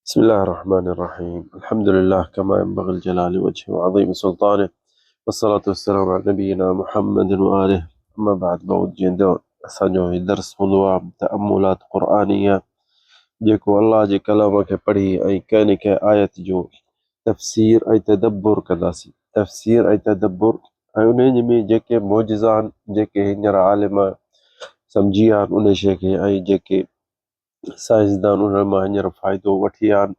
بسم الله الرحمن الرحيم الحمد لله كما ينبغي الجلال وجهه وعظيم سلطانه والصلاة والسلام على نبينا محمد وآله اما بعد بابو جيئن ته اسان جو هي درس هوندو آهي تأملات قرآنيه جيڪو الله جي ڪلام کي پڙهي ۽ ڪنهن نه ڪنهن آيت جو تفسير ۽ تدبر ڪنداسين تفسير ۽ تدبر ۽ انهي ۾ جيڪي معجزا آهن جيڪي هينئر عالم سمجهي ويا آهن انهي شيء کي ۽ جيڪي سائنسدان انهن مان هينئر فائدو وٺي ويا آهن،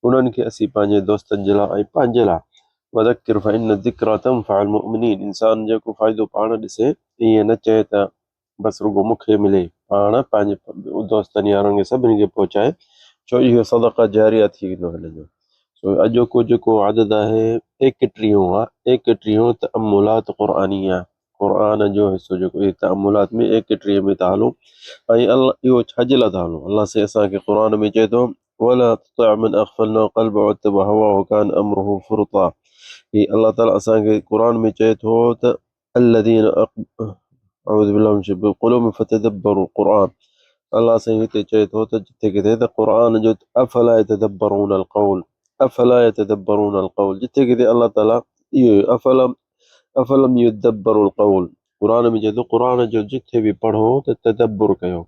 انهن کي اسين پنهنجي دوستن جي لاء ۽ پنهنجي لاء وذڪر فإن الذڪريٰ تنفع المؤمنين انسان جيڪو فائدو پاڻ ڏسي ائين نه چئي ته بس رڳو مون کي ملي، پاڻ پنهنجي دوستن يارن کي سڀني کي پهچائي ڇو اهو صدقه جاريه ٿي ويندو هن جو. سو اڄوڪو جيڪو عدد آهي ايڪٽيهون آهي، ايڪٽيهون تأملات قرآنيه قرآن جو حصو جيڪو اهي تاملات ۾ ايڪٽيهه ۾ ٿا هلون ۽ الله اهو ڇا جي لاء ٿا هلون الله سائين اسان کي قرآن ۾ چئي ٿو ولا تطع من اغفلنا قلبه واتبع هواه وڪان امره فرطا هي الله تعالي اسان کي قرآن ۾ چئي ٿو ته الذين اعوذ بالله من الشيطان قلوب فتدبروا القرآن الله سائين هتي چئي ٿو ته جتي ڪٿي ته قرآن جو افلا يتدبرون القول افلا يتدبرون القول جتي ڪٿي الله تعالي اهو افلا افلم يدبروا القول قرآن ۾ چئي ٿو قرآن جو جٿي به پڙهو ته تدبر ڪيو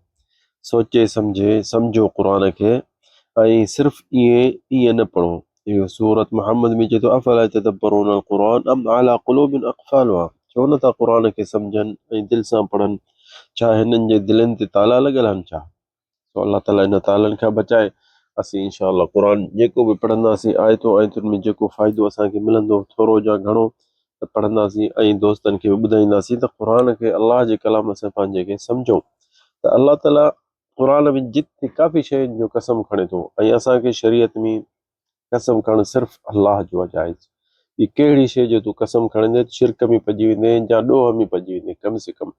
سوچي سمجهي سمجهو قرآن کي ۽ صرف ائين ائين نه پڙهو اهو سورت محمد ۾ چئي ٿو افلا يتدبرون القرآن ام على قلوب اقفالها ڇو نٿا قرآن کي سمجهن ۽ دل سان پڙهن ڇا هنن جي دلين تي تالا لڳل آهن ڇا سو الله تعالي ان تالن کان بچائي. اسين انشاء الله قرآن جيڪو به پڙهنداسين آيتون آيتن ۾ جيڪو فائدو اسان کي ملندو ٿورو يا گهڻو ته پڙهنداسين ۽ دوستن کي به ٻڌائينداسين ته قرآن کي الله جي ڪلام سان پنهنجي کي سمجهون ته الله تعالي قرآن ۾ جتي ڪافي شين جو قسم کڻي ٿو ۽ اسان کي شريعت ۾ قسم کڻڻ صرف الله جو آ جائز. ٻي ڪهڙي شيء جو تون قسم کڻندين ته شرڪ ۾ پئجي ويندين يا ڏوهه ۾ پئجي ويندين ڪم سي ڪم.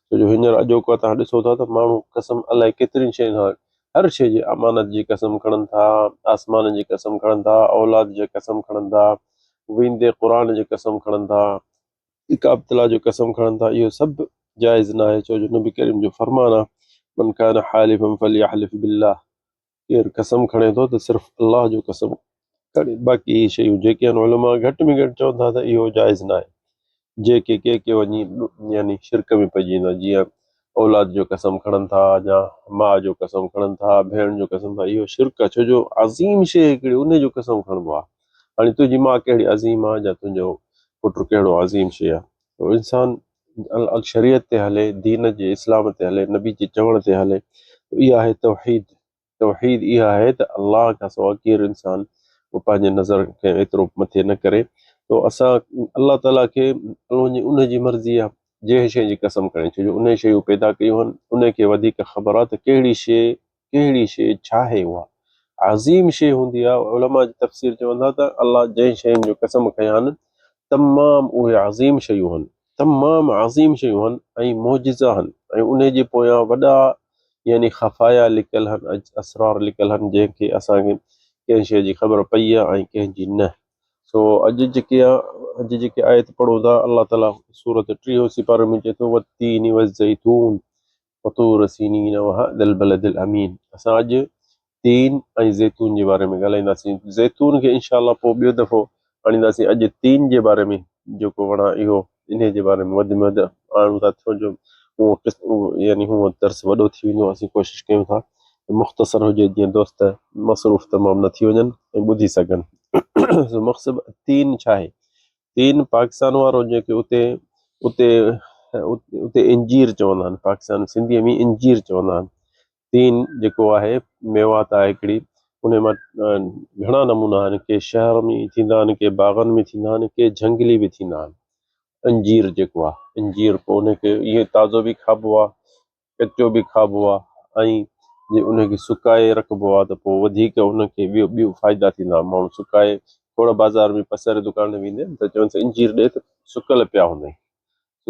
ڇو جو هينئر اڄوڪو توهان ڏسو ٿا ته ماڻهو قسم الائي ڪيترين شين کان هر شيء جي امانت جي قسم کڻن ٿا، آسمان جي قسم کڻن ٿا، اولاد جي قسم کڻن ٿا، ويندي قرآن جي قسم کڻن ٿا، ڪعبة جو قسم کڻن ٿا اهو سڀ جائز ناهي ڇو جو نبي ڪريم جو فرمان آ من ڪان حالفا فليحلف بالله ڪير قسم کڻي ٿو ته صرف الله جو قسم کڻي باقي اهي شيون جيڪي آهن علماء گهٽ ۾ گهٽ چون ٿا ته اهو جائز ناهي جيڪي ڪي ڪي وڃي يعني شرڪ ۾ پئجي ويندا جيئن اولاد جو قسم کڻن ٿا يا ماء جو قسم کڻن ٿا ڀيڻ جو قسم ٿا اهو شرڪ آهي ڇو جو عظيم شيء هڪڙي ان جو قسم کڻبو آهي هاڻي تنهنجي ماء ڪهڙي عظيم آهي يا تنهنجو پٽ ڪهڙو عظيم شيء آهي انسان شريعت تي هلي، دين جي اسلام تي هلي، نبي جي چوڻ تي هلي ته اها آهي توحيد. توحيد اها آهي ته الله کان سواء ڪير انسان اهو پنهنجي نظر کي ايترو مٿي نه ڪري تو اسان الله تعاليٰ کي ان جي مرضي آهي جنهن شيء جي قسم کڻي ڇو جو ان شيون پيدا ڪيون آهن ان کي وڌيڪ خبر آهي ته ڪهڙي شيء ڪهڙي شيء ڇاهي اها عظيم شيء هوندي آهي علماء جي تفسير چون ٿا ته الله جنهن شين جو قسم کنيا آهن تمام اهي عظيم شيون آهن تمام عظيم شيون آهن ۽ معجزا آهن ۽ انهي جي پويان وڏا يعني خفايا لڪل آهن اسرار لڪل آهن جنهن کي اسان کي ڪنهن شيء جي خبر پئي آهي ۽ ڪنهن جي نه سو اڄ جيڪي اڄ جيڪي آيت پڙهون ٿا الله تعالي سورت ٽيهون سيپاري ۾ چئي ٿو والتين والزيتون وطور سينين وهذا البلد الامين اسان اڄ تين ۽ زيتون جي باري ۾ ڳالهائينداسين زيتون کي انشاء الله پوء ٻيو دفعو آڻينداسين اڄ تين جي باري ۾ جيڪو وڻ آهي اهو انهي جي باري ۾ وڌ ۾ وڌ آڻون ٿا ڇو جو اهو يعني هو درس وڏو ٿي ويندو اسين ڪوشش ڪيون ٿا ته مختصر هجي جيئن دوست مصروف تمام نه ٿي وڃن ۽ ٻڌي سگهن سو مقصد تين ڇا آهي تين پاڪستان وارو جيڪي اتي اتي اتي انجير چوندا آهن پاڪستان سنڌيء ۾ انجير چوندا آهن تين جيڪو آهي ميوات آهي هڪڙي ان مان گهڻا نمونا آهن ڪي شهر ۾ ٿيندا آهن ڪي باغن ۾ ٿيندا آهن ڪي جهنگلي به ٿيندا آهن انجير جيڪو آهي انجير پوء ان کي ائين تازو به کائبو آهي ڪچو به کائبو آ ۽ جي ان کي سڪائي رکبو آ ته پوء وڌيڪ ان کي ٻيو ٻيو فائدا ٿيندا ماڻهو سڪائي کوڙ بازار ۾ پسر دڪان تي ويندي آهن ته چونس انجير ڏي ته سڪل پيا هوندا آهن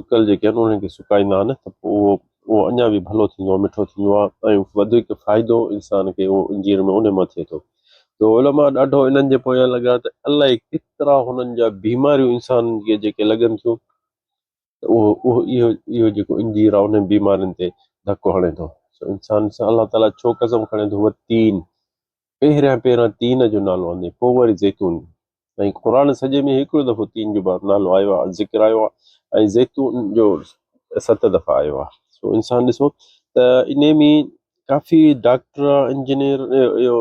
سڪل جيڪي آهن انهن کي سڪائيندا آهن ته پوء اهو اهو اڃا به ڀلو ٿيندو آ مٺو ٿيندو آ ۽ وڌيڪ فائدو انسان کي اهو انجير ۾ ان مان ٿئي ٿو ته علماء ڏاڍو انهن جي پويان لڳا ته الائي ڪيترا هنن جا بيماريون انسانن کي جيڪي لڳن ٿيون ته اهو اهو اهو اهو جيڪو انجير آهي انهن بيمارين تي ڌڪ هڻي ٿو. سو انسان سان الله تعاليٰ ڇو قسم کڻي ٿو والتين. پهريان پهريان تين جو نالو آندي پوء وري زيتون جو ۽ قرآن سڄي ۾ هڪڙو دفعو تين جو نالو آيو آهي ذڪر آيو آهي ۽ زيتون جو ست دفعا آيو آهي سو انسان ڏسو ته انهي ۾ ڪافي ڊاڪٽر انجنيئر اهو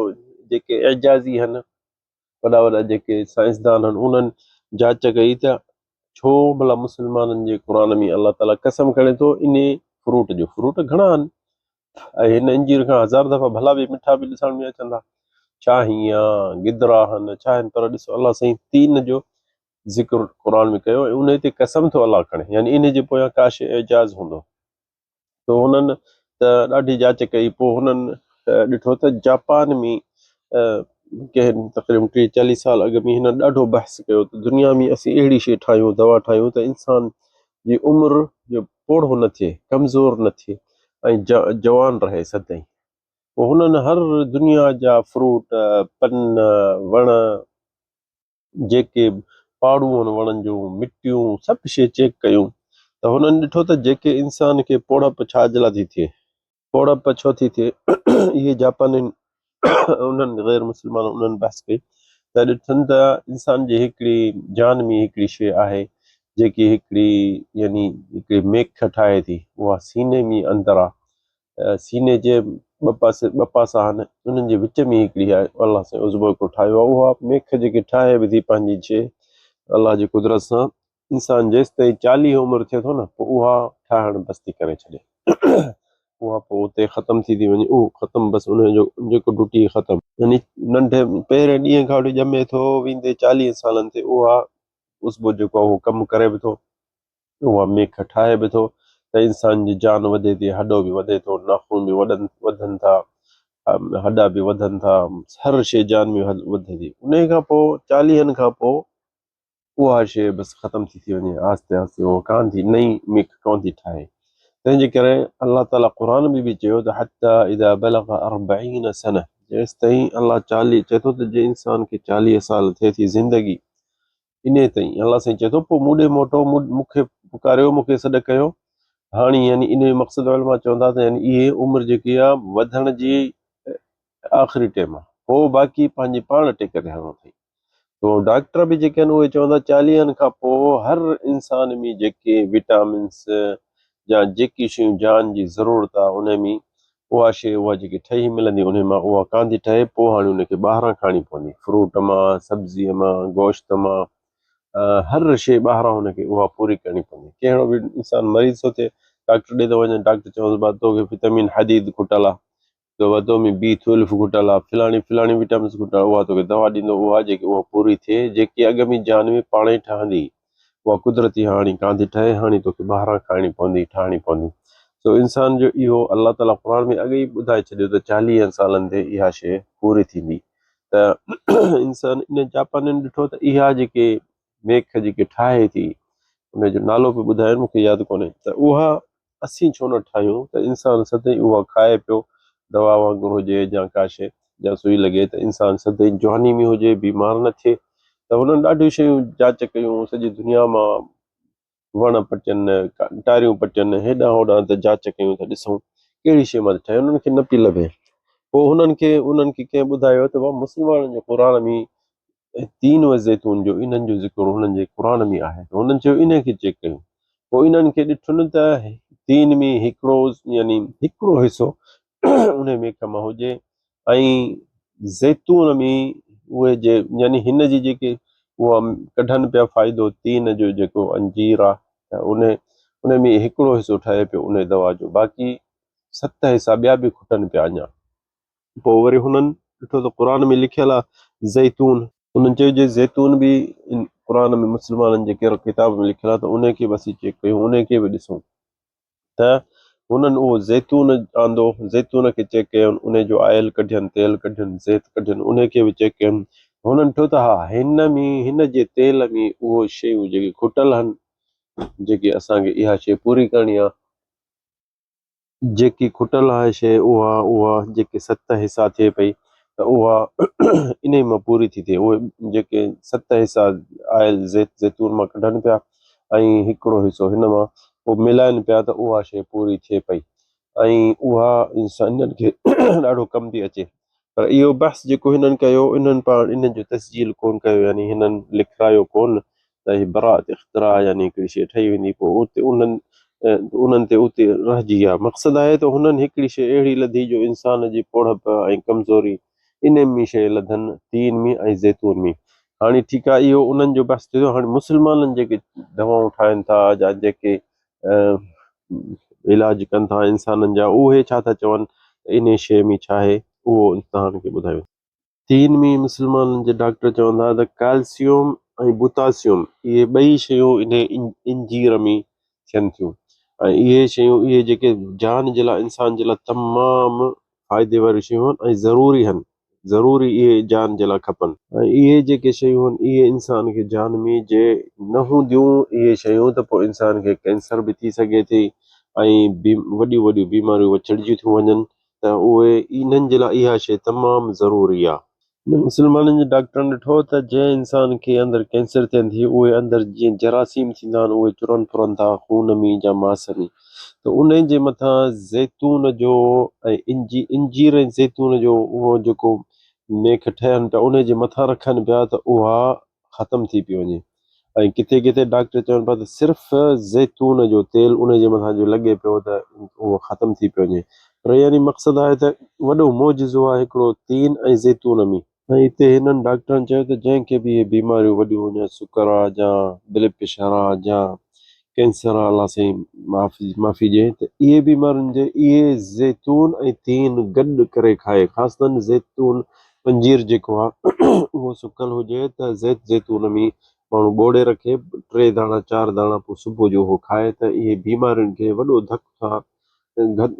جيڪي اعجازي آهن وڏا وڏا جيڪي سائنسدان آهن انهن جاچ ڪئي ته ڇو ڀلا مسلمانن جي قرآن ۾ الله تعالي قسم کڻي ٿو انهي فروٽ جو فروٽ گهڻا آهن ۽ هن انجير کان هزار دفعا ڀلا به مٺا به ڏسڻ ۾ اچن ٿا ڇا هيئن آ گدرا هن ڇا هن پر ڏسو الله سائين تين جو ذڪر قرآن ۾ ڪيو ۽ انهي تي قسم ٿو الله کڻي يعني انهي جي پويان ڪا شيء اعجاز هوندو ته هنن ته ڏاڍي جاچ ڪئي پوء هنن ڏٺو ته جاپان ۾ ڪنهن تقريبن ٽيهه چاليهه سال اڳ ۾ هنن ڏاڍو بحث ڪيو ته دنيا ۾ اسين اهڙي شيء ٺاهيون دوا ٺاهيون ته انسان جي عمر جو پوڙهو نه ٿئي ڪمزور نه ٿئي ۽ جوان رهي سدائين پوء هنن هر دنيا جا فروٽ پن وڻ جيڪي پاڙون هن وڻن جون، مٽيون، سڀ شيء چيڪ ڪيون ته هنن ڏٺو ته جيڪي انسان کي پوڙهپ ڇا جي لاء ٿي ٿئي؟ پوڙهپ ڇو ٿي ٿئي؟ اهي جاپانين انهن غير مسلمانن انهن بحث ڪئي ته ڏٺن ته انسان جي هڪڙي جان ۾ هڪڙي شيء آهي جيڪي هڪڙي يعني هڪڙي ميک ٺاهي ٿي اها سيني ۾ اندر آهي سيني جي ٻه پاسي ٻه پاسا آهن انهن جي وچ ۾ هڪڙي آهي الله سائين عضوو هڪڙو ٺاهيو آهي اها ميک جيڪي ٺاهي به ٿي پنهنجي جي الله جي قدرت سان انسان جيستائين چاليهه عمر ٿئي ٿو نه پوء اها ٺاهڻ بس ٿي ڪري ڇڏي اها پوء اتي ختم ٿي ٿي وڃي اهو ختم بس ان جو جيڪو ڊيوٽي ختم يعني ننڍي پهرين ڏينهن کان وٺي ڄمي ٿو ويندي چاليهه سالن تي اها عضوو جيڪو آهي اهو ڪم ڪري به ٿو اها ميک ٺاهي به ٿو ته انسان جي جان وڌي ٿي، هڏو به وڌي ٿو، ناخن به وڏن وڌن ٿا، هڏا به وڌن ٿا، هر شيء جان ۾ وڌي ٿي. انهيء کان پوء چاليهن کان پوء اها شيء بس ختم ٿي ٿي وڃي، آهستي آهستي اها ڪانه ٿي نئين ميک ڪونه ٿي ٺاهي. تنهن جي ڪري الله تعاليٰ قرآن ۾ به چيو ته حتيٰ اذا بلغ اربعين سنة جيستائين الله چاليهه چئي ٿو ته جي انسان کي چاليهه سال ٿئي ٿي زندگي انهيء تائين الله سائين چئي ٿو، پوء مون ڏي موٽو، مون کي پڪاريو، مون کي سڏ ڪيو. هاڻي يعني انهيء جو مقصد علماء چون ٿا ته يعني اهي عمر جيڪي آ وڌڻ جي آخري ٽيم آ، پوء باقي پنهنجي پاڻ ٽيڪ تي هڻڻو اٿئي. تو ڊاڪٽر به جيڪي آهن اهي چون ٿا چاليهن کان پوء هر انسان ۾ جيڪي وٽامنس يا جيڪي شيون جان جي ضرورت آ انهي ۾ اها شيء اها جيڪي ٺهي ملندي انهي مان اها ڪانه ٿي ٺهي پوء هاڻي ان کي ٻاهران کائڻي پوندي فروٽ مان سبزيء مان گوشت مان هر شيء ٻاهران ان کي اها پوري ڪرڻي پوندي ڪهڙو به انسان مريض ٿو ٿئي ڊاڪٽر ڏي ٿو وڃي ڊاڪٽر چوندس با توکي وٽامن حديد کٽل آ تو با تو ۾ بي ٽويلف کٽل آ فلاڻي فلاڻي وٽامنس کٽل آ اها توکي دوا ڏيندو اها جيڪي اها پوري ٿئي جيڪي اڳ ۾ جان ۾ پاڻ ئي ٺهندي اها قدرتي هاڻي ڪانه ٿي ٺهي، هاڻي توکي ٻاهران کائڻي پوندي، ٺاهڻي پوندي. سو انسان جو اهو الله تعاليٰ قرآن ۾ اڳ ئي ٻڌائي ڇڏيو ته چاليهن سالن تي اها شيء پوري ٿيندي ته انسان ان جاپانين ڏٺو ته اها جيڪي ميک جيڪي ٺاهي ٿي ان جو نالو به ٻڌايو مون کي ياد ڪونهي ته اها اسين ڇو نه ٺاهيون ته انسان سدائين اها کائي پيو، دوا وانگر هجي يا ڪا شيء يا سوئي لڳي ته انسان سدائين جواني ۾ هجي، بيمار نه ٿئي ته هنن ڏاڍيون شيون جاچ ڪيون، سڄي دنيا مان وڻ پٽين، ٽاريون پٽين، هيڏانهن هوڏانهن ته جاچ ڪيون ته ڏسون ڪهڙي شيء مان ٺاهيون، انهن کي نه پئي لڀي. پوء هنن کي انهن کي ڪنهن ٻڌايو ته بابا مسلمانن جي قرآن ۾ تين و زيتون جو انهن جو ذڪر هنن جي قرآن ۾ آهي ته هنن چيو انهن کي چيڪ ڪيون پوء انهن کي ڏٺن ته تين ۾ هڪڙو يعني هڪڙو حصو انهي ۾ ڪم هجي ۽ زيتون ۾ اهي جي يعني هن جي جيڪي اها ڪڍن پيا فائدو تين جو جيڪو انجير آهي ته انهي ان ۾ هڪڙو حصو ٺهي پيو انهي دوا جو باقي ست حصا ٻيا به کٽن پيا اڃا پوء وري هنن ڏٺو ته قرآن ۾ لکيل آهي زيتون. انهن چيو جي زيتون به قرآن ۾ مسلمانن جي ڪهڙو ڪتاب ۾ لکيل آهي ته ان کي به اسين چيڪ ڪيون ان کي به ڏسون ته هنن اهو زيتون آندو زيتون کي چيڪ ڪيون ان جو آئل ڪڍين تيل ڪڍين زيت ڪڍين ان کي به چيڪ ڪيون هنن ڏٺو ته ها هن ۾ هن جي تيل ۾ اهو شيون جيڪي کٽل آهن جيڪي اسان کي اها شيء پوري ڪرڻي آهي جيڪي کٽل آهي شيء اها اها جيڪي ست حصا ٿئي پئي ته اها انهي مان پوري ٿي ٿئي اهي جيڪي ست حصا آئل زيت زيتون مان ڪڍن پيا ۽ هڪڙو حصو هن مان پوء ملائن پيا ته اها شيء پوري ٿئي پئي ۽ اها انسانن کي ڏاڍو ڪم ٿي اچي. پر اهو بحث جيڪو هنن ڪيو انهن پاڻ انهن جو تسجيل ڪون ڪيو يعني هنن لکرايو ڪون ته هي براءت اختراع يعني هڪڙي شيء ٺهي ويندي پوء اتي انهن انهن تي اتي رهجي ويا. مقصد آهي ته هنن هڪڙي شيء اهڙي لڌي جو انسان جي پوڙهپ ۽ ڪمزوري انهي ۾ شيء لڌن تين ۾ ۽ زيتون ۾. هاڻي ٺيڪ آهي اهو انهن جو بحث ٿيو هاڻي مسلمانن جيڪي دوائون ٺاهن ٿا يا جيڪي علاج ڪن ٿا انسانن جا اهي ڇا ٿا چون ته انهي شيء ۾ ڇا آهي اهو توهان کي ٻڌايو. چين ۾ مسلمانن جي ڊاڪٽر چون ٿا ته ڪالسيوم ۽ بوتاسيوم اهي ٻئي شيون انهي انجير ۾ ٿين ٿيون ۽ اهي شيون اهي جيڪي جان جي لاء انسان جي لاء تمام فائدي واريون شيون آهن ۽ ضروري آهن ضروري اهي جان جي لاء کپن. ۽ اهي جيڪي شيون آهن اهي انسان کي جان ۾ جي نه هونديون اهي شيون ته پوء انسان کي ڪينسر به ٿي سگهي ٿي ۽ وڏيون وڏيون بيماريون وچڙجي ٿيون وڃن ته اهي انهن جي لاء اها شيء تمام ضروري آهي. مسلمانن جي ڊاڪٽرن ڏٺو ته جنهن انسان کي اندر ڪينسر ٿين ٿي اهي اندر جيئن جراثيم ٿيندا آهن اهي چرن ڦرن ٿا خون ۾ يا ماس ۾ ته انهي جي مٿان زيتون جو ۽ انجير ۽ زيتون جو اهو جيڪو ميخ ٺهن پيا انهي جي مٿان رکن پيا ته اها ختم ٿي پئي وڃي ۽ ڪٿي ڪٿي ڊاڪٽر چون پيا ته صرف زيتون جو تيل ان جي مٿان جو لڳي پيو ته اهو ختم ٿي پيو وڃي پر يعني مقصد آهي ته وڏو معجزو آهي هڪڙو تين ۽ زيتون ۾. ۽ اتي هنن ڊاڪٽرن چيو ته جنهن کي به اهي بيماريون وڏيون هجن سڪر آ جا بلڊ پريشر آ جا ڪينسر آ الله سائين معافي ڏي ته اهي بيمارين جي اهي زيتون ۽ تين گڏ ڪري کائي خاصتن زيتون انجير جيڪو آ اهو سڪل هجي ته زيت زيتون ۾ ماڻهو ٻوڙي رکي ٽي داڻا چار داڻا پوء صبح جو اهو کائي ته اهي بيمارين کي وڏو ڌڪ ٿا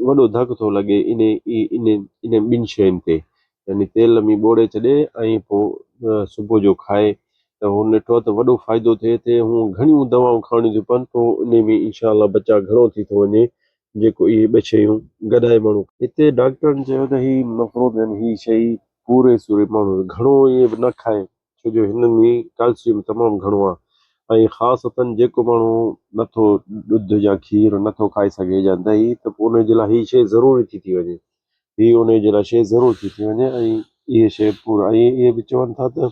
وڏو ڌڪ ٿو لڳي انهي انهي ٻن شين تي يعني تيل ۾ ٻوڙي ڇڏي ۽ پوء صبح جو کائي ته هن ڏٺو ته وڏو فائدو ٿئي ٿي هون گهڻيون دوائون کائڻيون ٿيون پون پوء انهي ۾ انشاء الله بچاء گهڻو ٿي ٿو وڃي جيڪو اهي ٻه شيون گڏائي ماڻهو هتي ڊاڪٽرن چيو ته هي مفروض يعني هي شيء پوري سوري ماڻهو گهڻو ائين به نه کائي ڇو جو هن ۾ ڪالسيم تمام گهڻو آهي ۽ خاصتن جيڪو ماڻهو نٿو ڏڌ يا کير نٿو کائي سگهي يا دهي ته پوء ان جي لاء هي شيء ضروري ٿي ٿي وڃي هي ان جي لاء شيء ضرور ٿي ٿي وڃي ۽ اهي شيء پورا ۽ اهي به چون ٿا ته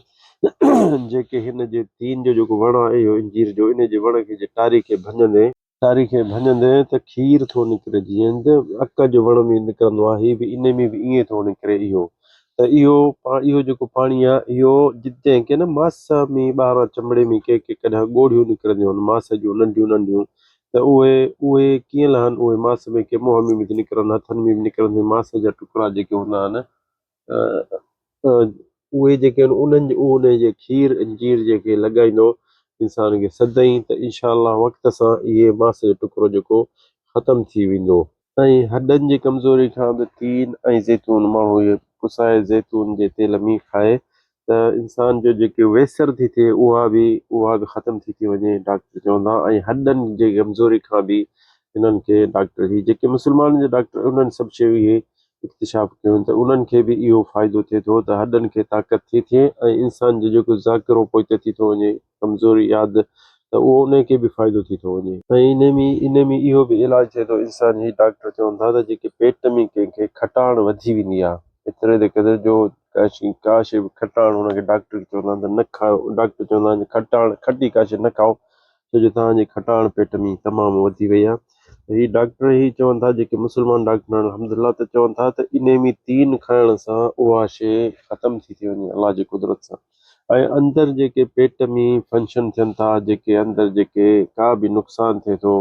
جيڪي هن جي تين جو جيڪو وڻ آهي اهو انجير جو ان جي وڻ کي جي ٽاري کي ڀڃندي ٽاري کي ڀڃندي ته کير ٿو نڪري جيئن ته اڪ جو وڻ ۾ نڪرندو آهي هي به ان ۾ به ائين ٿو نڪري اهو ته اهو اهو جيڪو پاڻي آهي اهو جتي ڪي نه ماس ۾ ٻاهران چمڙي ۾ ڪي ڪي ڪڏهن ڳوڙهيون نڪرنديون آهن ماس جون ننڍيون ننڍيون ته اهي اهي ڪيئن لهن اهي ماس ۾ ڪي منهن ۾ به نڪرن هٿن ۾ به نڪرن ٿيون ماس جا ٽڪرا جيڪي هوندا آهن اهي جيڪي آهن انهن جي انهي جي کير انجير جيڪي لڳائيندو انسان کي سدائين ته انشاء الله وقت سان اهي ماس جو ٽڪرو جيڪو ختم ٿي ويندو. ۽ هڏن جي ڪمزوري کان به تين ۽ زيتون ماڻهو اهي پسائي زيتون جي تيل ۾ کائي ته انسان جو جيڪي ويسر ٿي ٿئي اها به اها به ختم ٿي ٿي وڃي ڊاڪٽر چون ٿا ۽ هڏن جي ڪمزوري کان به هنن کي ڊاڪٽر هي جيڪي مسلمانن جا ڊاڪٽر انهن سڀ شيون اهي اڪتشاف ڪيون ته انهن کي به اهو فائدو ٿئي ٿو ته هڏن کي طاقت ٿي ٿئي ۽ انسان جو جيڪو ذاڪرو پوئتي ٿي ٿو وڃي ڪمزوري ياد ته اهو انهي کي به فائدو ٿي ٿو وڃي. ۽ انهي ۾ انهي ۾ اهو به علاج ٿئي ٿو انسان هي ڊاڪٽر چون ٿا ته جيڪي پيٽ ۾ ڪنهن کي کٽاڻ وڌي ويندي آهي ايتري ته قدر جو ڪا شي ڪا شي به کٽاڻ هن کي ڊاڪٽر چوندا آهن ته نه کائو ڊاڪٽر چوندا آهن کٽاڻ کٽي ڪا شي نه کائو ڇو جو توهان جي کٽاڻ پيٽ ۾ تمام وڌي وئي آهي ته هي ڊاڪٽر هي چون ٿا جيڪي مسلمان ڊاڪٽر آهن الحمدلله ته چون ٿا ته انهي ۾ تين کائڻ سان اها شي ختم ٿي ٿي وڃي الله جي قدرت سان. ۽ اندر جيڪي پيٽ ۾ فنڪشن ٿين ٿا جيڪي اندر جيڪي ڪا به نقصان ٿئي ٿو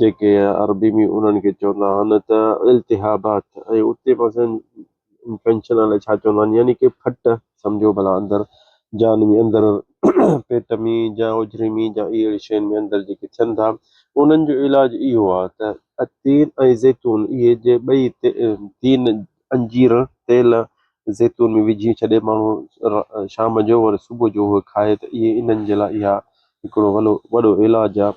جيڪي عربي ۾ انهن کي چوندا آهن ته التهابات ۽ اتي مثلا انفيڪشن الائي ڇا چوندا آهن يعني ڪي ڦٽ سمجهو ڀلا اندر جان ۾ اندر پيٽ ۾ يا اوجهري ۾ يا اهڙي شين ۾ اندر جيڪي ٿين ٿا انهن جو علاج اهو آهي ته تين ۽ زيتون اهي جي ٻئي تين انجير تيل زيتون ۾ وجهي ڇڏي ماڻهو شام جو وري صبح جو اهو کائي ته اهي انهن جي لاء اها هڪڙو وڏو وڏو علاج آهي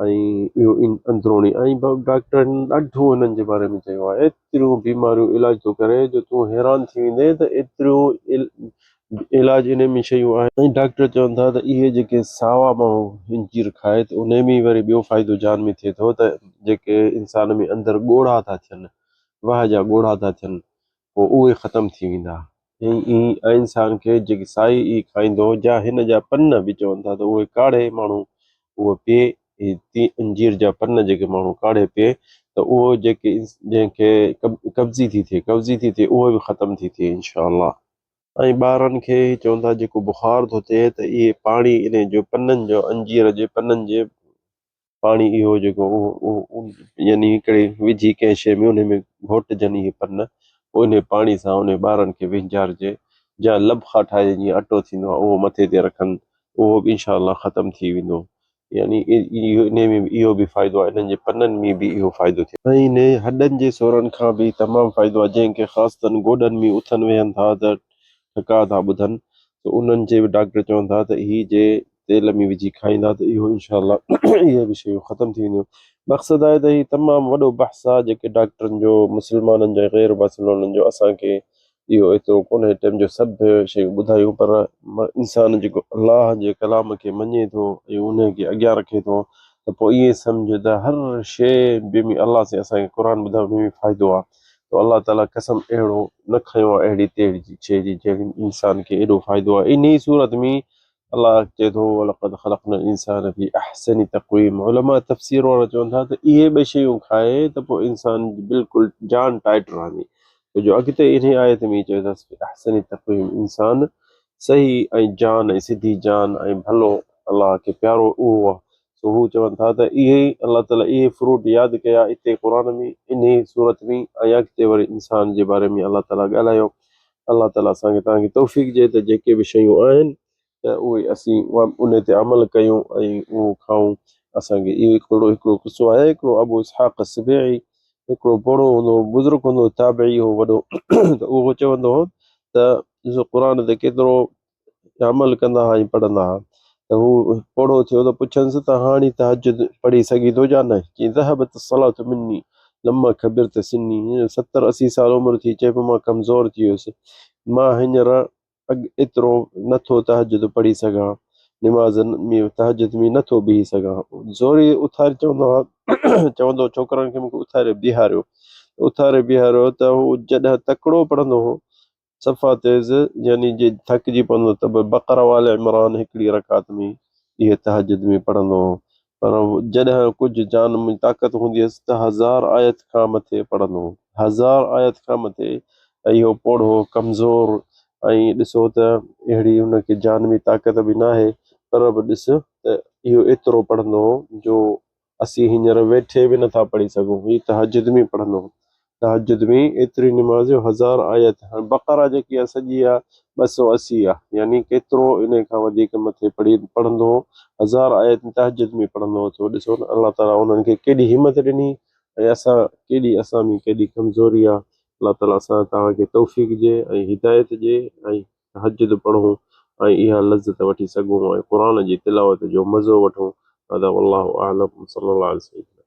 ۽ اهو اندروني ۽ ڊاڪٽرن ڏاڍو انهن جي باري ۾ چيو آهي ايتريون بيماريون علاج ٿو ڪري جو تون حيران ٿي ويندين ته ايتريون علاج انهي ۾ شيون آهن ۽ ڊاڪٽر چون ٿا ته اهي جيڪي ساوا ماڻهو انجير کائي ته انهي ۾ وري ٻيو فائدو جان ۾ ٿئي ٿو ته جيڪي انسان ۾ اندر ڳوڙها ٿا ٿين واهه جا ڳوڙها ٿا ٿين پوء اهي ختم ٿي ويندا. ۽ انسان کي جيڪي سائي ئي کائيندو جا هن جا پن به چون ٿا ته اهي ڪاڙهي ماڻهو اهو پيئي انجير جا پن جيڪي ماڻهو ڪاڙهي پيئي ته اهو جيڪي جنهن کي قبضي ٿي ٿئي قبضي ٿي ٿئي اهو به ختم ٿي ٿئي انشاء الله. ۽ ٻارن کي چون ٿا جيڪو بخار ٿو ٿئي ته اهي پاڻي انهي جو پنن جو انجير جي پنن جي پاڻي اهو جيڪو اهو يعني هڪڙي وجهي ڪنهن شيء ۾ انهي ۾ گهوٽجن اهي پن پوء انهي پاڻي سان انهي ٻارن کي وهنجارجي جا لبخا ٺاهجي جيئن اٽو ٿيندو آهي اهو مٿي تي رکن اهو به انشاء الله ختم ٿي ويندو يعني اهو انهي ۾ به اهو به فائدو آهي انهن جي پنن ۾ به اهو فائدو ٿئي. ۽ انهي هڏن جي سورن کان به تمام فائدو آهي جنهن کي خاصتن گوڏن ۾ اٿن ويهن ٿا ته ٺڪاء ٿا ٻڌن ته انهن جي به ڊاڪٽر چون ٿا ته هي جي تيل ۾ وجهي کائيندا ته اهو انشاء الله اهي به شيون ختم ٿي وينديون. مقصد آهي ته هي تمام وڏو بحث آهي جيڪي ڊاڪٽرن جو مسلمانن جو ۽ غير مسلمانن جو اسان کي اهو ايترو ڪونهي ٽيم جو سڀ شيون ٻڌايون پر انسان جيڪو الله جي ڪلام کي مڃي ٿو ۽ انهي کي اڳيان رکي ٿو ته پوء ائين سمجهه ته هر شيء جنهن ۾ الله سائين اسان کي قرآن ٻڌايو ان ۾ فائدو آهي. ته الله تعاليٰ قسم اهڙو نه کنيو آهي اهڙي تهڙي شيء جي جنهن انسان کي ايڏو فائدو آهي انهي صورت ۾ الله چئي ٿو ولقد خلقنا الانسان في احسن تقويم علماء تفسير وارا چون ٿا ته اهي ٻه شيون کائي ته پوء انسان جي بلڪل جان ٽائٽ رهندي ڇو جو اڳتي انهي آيت ۾ چئي ٿا في احسن تقويم انسان صحيح ۽ جان ۽ سڌي جان ۽ ڀلو الله کي پيارو اهو سو هو چون ٿا ته اهي ئي الله تعاليٰ اهي فروٽ ياد ڪيا اتي قرآن ۾ انهي سورت ۾ ۽ اڳتي وري انسان جي باري ۾ الله تعاليٰ ڳالهايو الله تعاليٰ اسان کي توهان کي توفيق ڏي ته جيڪي به شيون آهن ته اهي اسين انهي تي عمل ڪيون ۽ اهو کائون اسان کي اهو هڪڙو هڪڙو قصو آهي هڪڙو ابو اسحاق السبيعي هڪڙو پوڙهو هوندو هو بزرگ هوندو هو تابعي هو وڏو ته اهو چوندو هو ته ڏسو قرآن تي ڪيترو عمل ڪندا ها ۽ پڙهندا ها ته هو پوڙهو ٿيو ته پڇنس ته هاڻي تهجد پڙهي سگهين ٿو يا نه؟ چيائين ذهبت الصلاة مني لما کبرت سني ستر 80 سال عمر ٿي چئي پيو مان ڪمزور ٿي ويس مان هينئر اڳ ايترو نه ٿو تهجد پڙهي سگهان نمازن ۾ تهجد ۾ نه ٿو بيهي سگهان زوري اٿاري چوندو ها چوندو هو ڇوڪرن کي مون کي اٿاري بيهاريو اٿاري بيهاريو ته هو جڏهن تڪڙو پڙهندو هو صفا تيز يعني جي ٿڪجي پوندو ته به بقره وآل عمران هڪڙي رڪعت ۾ اهي تهجد ۾ پڙهندو هو پر جڏهن ڪجهه جان ۾ طاقت هوندي هيس ته هزار آيت کان مٿي پڙهندو هو هزار آيت کان مٿي ۽ اهو پوڙهو ڪمزور ۽ ڏسو ته اهڙي هن کي جان ۾ طاقت به ناهي پر به ڏس ته اهو ايترو پڙهندو هو جو اسين هينئر ويٺي به نٿا پڙهي سگهون. هي تهجد ۾ پڙهندو هو. تهجد ۾ ايتري نماز جو هزار آيت. هاڻي بقره جيڪي آهي سڄي آهي 280 آهي يعني ڪيترو انهي کان وڌيڪ مٿي پڙهي پڙهندو هو. هزار آيت تهجد ۾ پڙهندو هو. ٿو ڏسو نه الله تعالي انهن کي ڪيڏي همت ڏني ۽ اسان ڪيڏي اسان ۾ ڪيڏي ڪمزوري آهي. الله تعالي اسان توهان کي توفيق ڏي ۽ هدايت ڏي ۽ تهجد پڙهون ۽ اها لذت وٺي سگهون ۽ قرآن جي تلاوت جو مزو وٺون. هذا والله اعلم وصلي الله علي سيدنا.